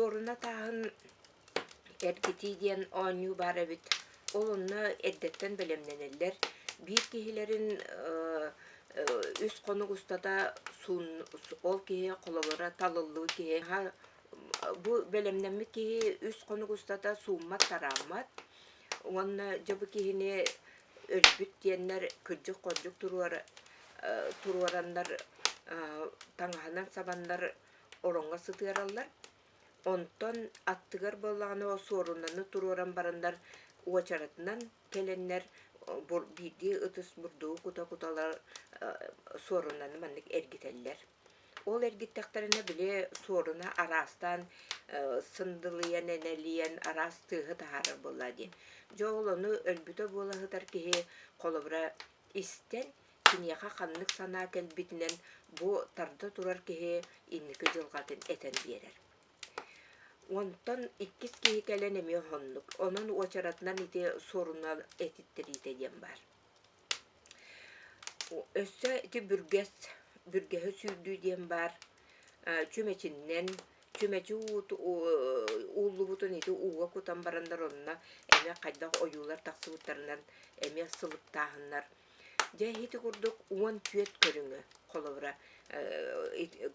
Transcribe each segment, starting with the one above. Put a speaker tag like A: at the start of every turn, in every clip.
A: Суоруна тааһын эргитии диэн оонньуу баар эбит. Ол онно эрдэттэн бэлэмнэнэллэр. Биир киһилэрин үс хонук устата суун ол киһи холобура талыллыбыт киһи бу бэлэмнэммит киһи үс хонук устата сууммат-тарааммат уонна дьэ бу киһини өлбүт диэннэр кырдьык-хордьук туруораннар таҥаһынан сабаннар ороҥҥо сытыараллар. Онтон аттыгар буоллаҕына суорунаны туруоран бараннар уочаратынан кэлэннэр биирдии ытыс бурдугу кута-куталар суорунаны маннык эргитэллэр. Ол эргиттэхтэринэ били суоруна араастаан сындылыйан, энэлийэн араас тыаһы таһаарар буоллаа дии. Дьэ ол ону өлбүтэ буола сытар киһи холобура истэн киниэхэ ханнык санаа кэлбитинэн бу тарда турар киһи инники дьылҕатын этэн биэрэр. Онтон иккис киһи кэлэн эмиэ оннук. Онон уочаратынан ити суоруна этиттэриитэ диэн баар. Өссө ити бүргэс, бүргэһи сүүрдүү диэн баар. Чүмэчиннэн, чүмэчи ууллубутун ити ууга кутан бараннар онно эмиэ хайдах ойуулар тахсыбыттарынан эмиэ сылыктааһыннар. Дьэ ити курдук 14 көрүҥү холобура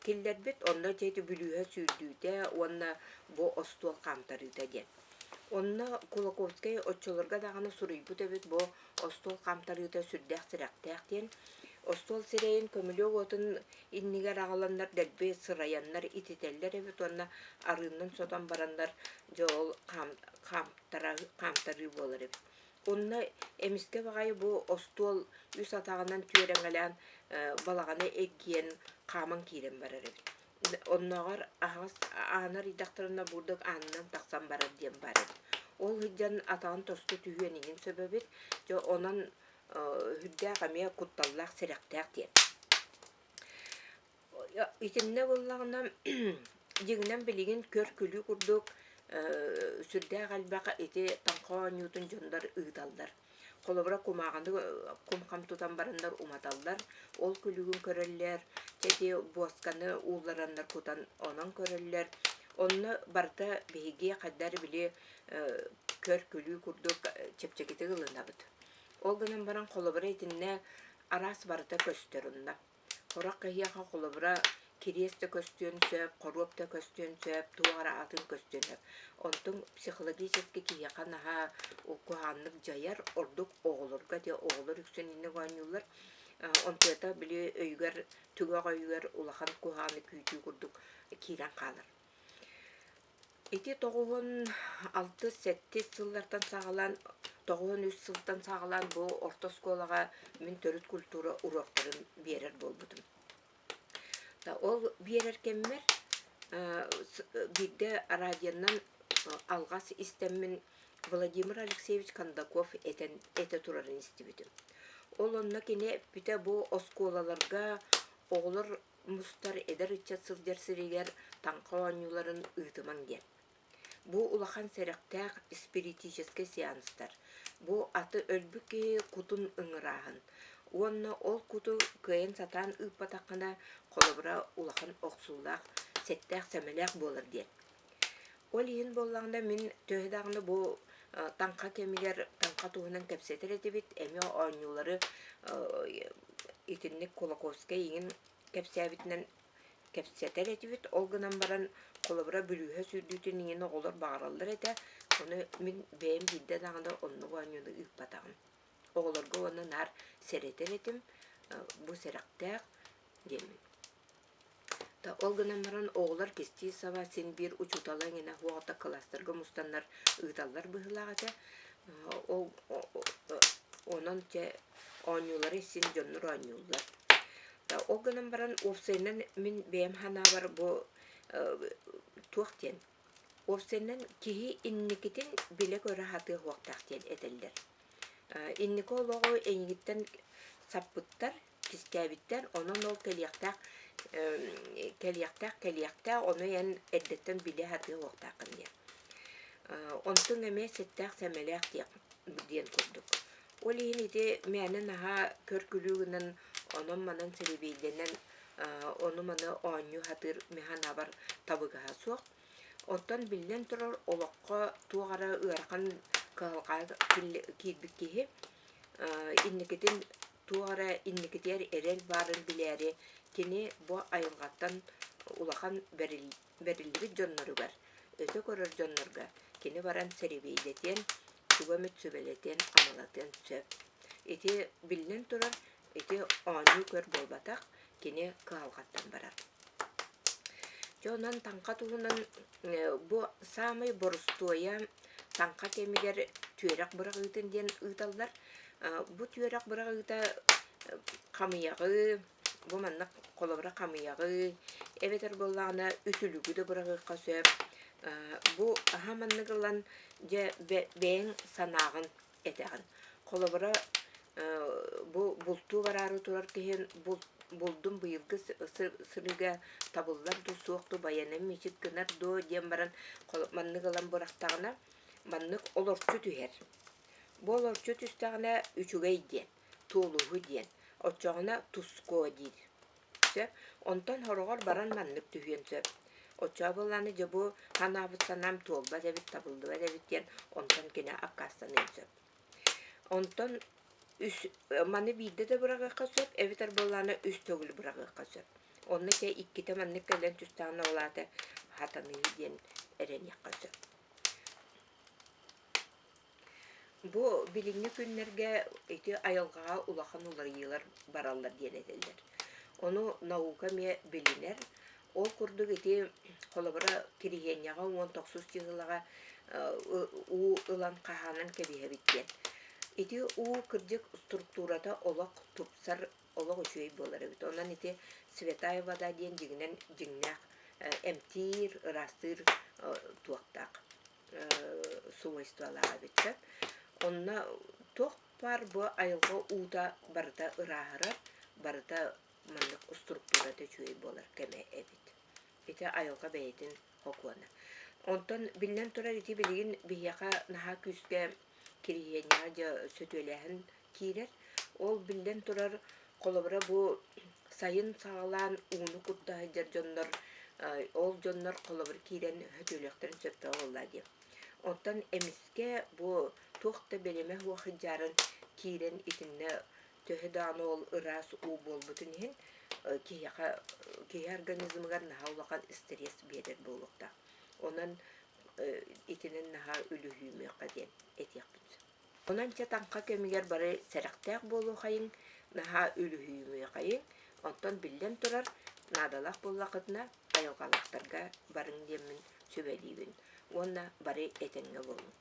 A: киллэрбит, онно дьэ ити бүлүүһэ сүүрдүүтэ уонна бу остуол хаамтарыыта диэн. Онно Кулаковскай оччолорго даҕаны суруйбут эбит бу остуол хаамтарыыта сүрдээх сэрэхтээх диэн. Остуол сирэйин көмүлүөк уотун иннигэр аҕаланнар дэлби сырайаннар ититэллэр эбит уонна арыыннан сотон бараннар дьэ ол хаамтарыы буолар эбит. Онно эмискэ баҕайы бу остуол үс атаҕынан түөрэҥэлээн балаҕаны эргийэн хааман киирэн барар эбит. Оннооҕор аһаҕас ааны арыйдахтарына бурдук аанынан тахсан барар диэн баар эбит. Ол сылдьан атаҕын тосту түһүөн иһин сөп эбит. Дьэ онон сүрдээх эмиэ кутталлаах сэрэхтээх диэн. Итиннэ буоллаҕына дьиҥинэн билигин көр-күлүү курдук сүрдээх элбэх ити таҥха оонньуутун дьоннор ыыталлар. Холобура, кумааҕыны кум-хам тутан бараннар уматаллар, ол күлүгүн көрөллөр, чэ ити буосканы ууллараннар кутан онон көрөллөр. Онно барыта биһиги хайдах эрэ били көр-күлүү курдук чэпчэкитик ылынабыт. Ол гынан баран холобура итиннэ араас барыта көстөр онно. Сорох киһиэхэ холобура кириэс да көстүөн сөп, хоруоп да көстүөн сөп, туох эрэ атын көстүөн сөп. Онтуҥ психологически киһиэхэ наһаа куһаҕаннык дьайар, ордук оҕолорго ити оҕолор үксүн инник оонньууллар. Онтуйата били өйүгэр, түгэх өйүгэр улахан куһаҕаны күүтүү курдук киирэн хаалар. Ити 96 сэттис сыллартан саҕалаан, 93 сылтан саҕалаан бу орто оскуолаҕа мин төрүт культура уруоктарын биэрэр буолбутум. Ол биэрэр кэммэр биирдэ радионан алҕас истэммин Владимир Алексеевич Кондаков этэн этэ турарын истибитим. Ол онно кини эппитэ бу оскуолаларга оҕолор мустар эдэр ыччат сылдьар сиригэр таҥха оонньууларын ыытымаҥ диэн. Бу улахан сэрэхтээх спиритическэй сеанстар. Бу аты өлбүт киһи кутун ыҥырааһын. Уонна ол куту кыайан сатаан ыыппатаххына, холобура, улахан охсуулаах, сэттээх-сэмэлээх буолар диэн. Ол иһин буоллаҕына мин төһө даҕаны бу таҥха кэмигэр таҥха туһунан кэпсэтэр этибит, эмиэ оонньуулары итинник Кулаковскай иҥин кэпсээбитинэн кэпсэтэр этибит. Ол гынан баран холобура бүлүүһэ сүүрдүүтүн иҥин оҕолор баҕараллар этэ. Ону мин бэйэм биирдэ даҕаны оннук оонньууну ыыппатаҕым. Оҕолорго уонна наар сэрэтэр этим, бу сэрэхтээх диэммин. Ол гынан баран оҕолор кистии саба син биир учуутала эҥинэ суоҕа кылаастарга мустаннар ыыталлар быһыылаах этэ. Ол онон чэ оонньуулары син дьоннор оонньууллар. Ол гынан баран уопсайынан мин бэйэм санаабар бу туох диэн уопсайынан киһи инникитин билэ-көрө сатыа суохтаах диэн этэллэр. Инники олоҕу эйигиттэн саппыттар кистээбиттэр, онон ол кэлиэхтээх кэлиэхтээх кэлиэхтээх, ону эн эрдэттэн билэ сатыа суохтааххын диэн. Онтуҥ эмиэ сэттээх-сэмэлээх диэн курдук. Ол иһин ити мээнэ наһаа көр-күлүү гынан онон-манан сэрэбиэйдэнэн ону-маны оонньуу сатыыр мин санаабар табыгаһа суох. Оттон биллэн турар олоххо туох эрэ ыарахан кыһалҕаҕа киирбит киһи инникитин туох эрэ инникитигэр эрэл баарын билээри кини бу айылҕаттан улахан бэриллибит дьонноругар, өтө көрөр дьоннорго кини баран сэрэбиэйдэтиэн, тугу эмит сүбэлэтиэн, амалатыан сөп. Ити биллэн турар, ити оонньуу көр буолбатах, кини кыһалҕаттан барар. Дьэ онон таҥха туһунан бу саамай борустуойа таҥха кэмигэр түөрэх быраҕыытын диэн ыыталлар. Бу түөрэх быраҕыыта хамыйаҕы, бу маннык холобура хамыйаҕы, эбэтэр буоллаҕына үтүлүгү да быраҕыахха сөп. Бу аһа маннык ылан дьэ бэйэҥ санааҕын этэҕин. Холобура, бу бултуу бараары турар киһи булдум быйылгы сырыыга табыллар дуу, суох дуу, байанайым мичик гынар дуо диэн баран маннык ылан бырахтаҕына, маннык олорчу түһэр. Бу олорчу түстэҕинэ үчүгэй диэн, туолуһу диэн, оччоҕуна тускуо диир. Сөп. Онтон сороҕор баран маннык түһүөн сөп. Оччоҕо буоллаҕына дьэ бу санаабыт санаам туолбат эбит, табыллыбат эбит диэн онтон кини аккаастаныан сөп. Онтон үс маны биирдэ да быраҕыахха сөп, эбэтэр буоллаҕына үс төгүл быраҕыахха сөп. Онно чэ иккитэ маннык кэлэн түстэҕинэ ол аата хатаныы диэн эрэниэххэ сөп. Бу билиҥҥи күннэргэ ити айылҕаҕа улахан уларыйыылар бараллар диэн этэллэр. Ону наука эмиэ билинэр. Ол курдук ити холобура кириһиэнньэҕэ 19 чыһылаҕа уу ылан хаһаанан кэбиһэбит диэн. Ити уу кырдьык структурата олох тупсар, олох үчүгэй буолар эбит. Онон ити святая вода диэн дьиҥинэн дьиҥнээх эмтиир, ыраастыыр туохтаах свойстволаах эбиттэр. Онно туох баар бу айылҕа уута барыта ырааһырар, барыта маннык структурата үчүгэй буолар кэмэ эбит. Ити айылҕа бэйэтин хокуона. Онтон биллэн турар ити билигин биһиэхэ наһаа күүскэ кириһиэнньэҕэ дьэ сөтүөлээһин киирэр. Ол биллэн турар холобура бу сайын саҕалаан ууну кутта сылдьар дьоннор ол дьоннор холобур киирэн сөтүөлүөхтэрин сөптөөх буолла дии. Оттон эмискэ бу туох да бэлэмэ суох сылдьарын киирэн итиннэ төһө даҕаны ол ыраас уу буолбутун иһин киһиэхэ киһи организмыгар наһаа улахан стресс биэрэр буолуохтаах. Онон итинэн наһаа үлүһүйүмүөххэ диэн этиэхпин сөп. Онон чэ таҥха кэмигэр бары сэрэхтээх буолуохайыҥ, наһаа үлүһүйүмүөхайыҥ, оттон биллэн турар, наадалаах буоллаххытына айылҕалаахтарга барыҥ диэммин сүбэлиибин уонна бары этэҥҥэ буолуҥ.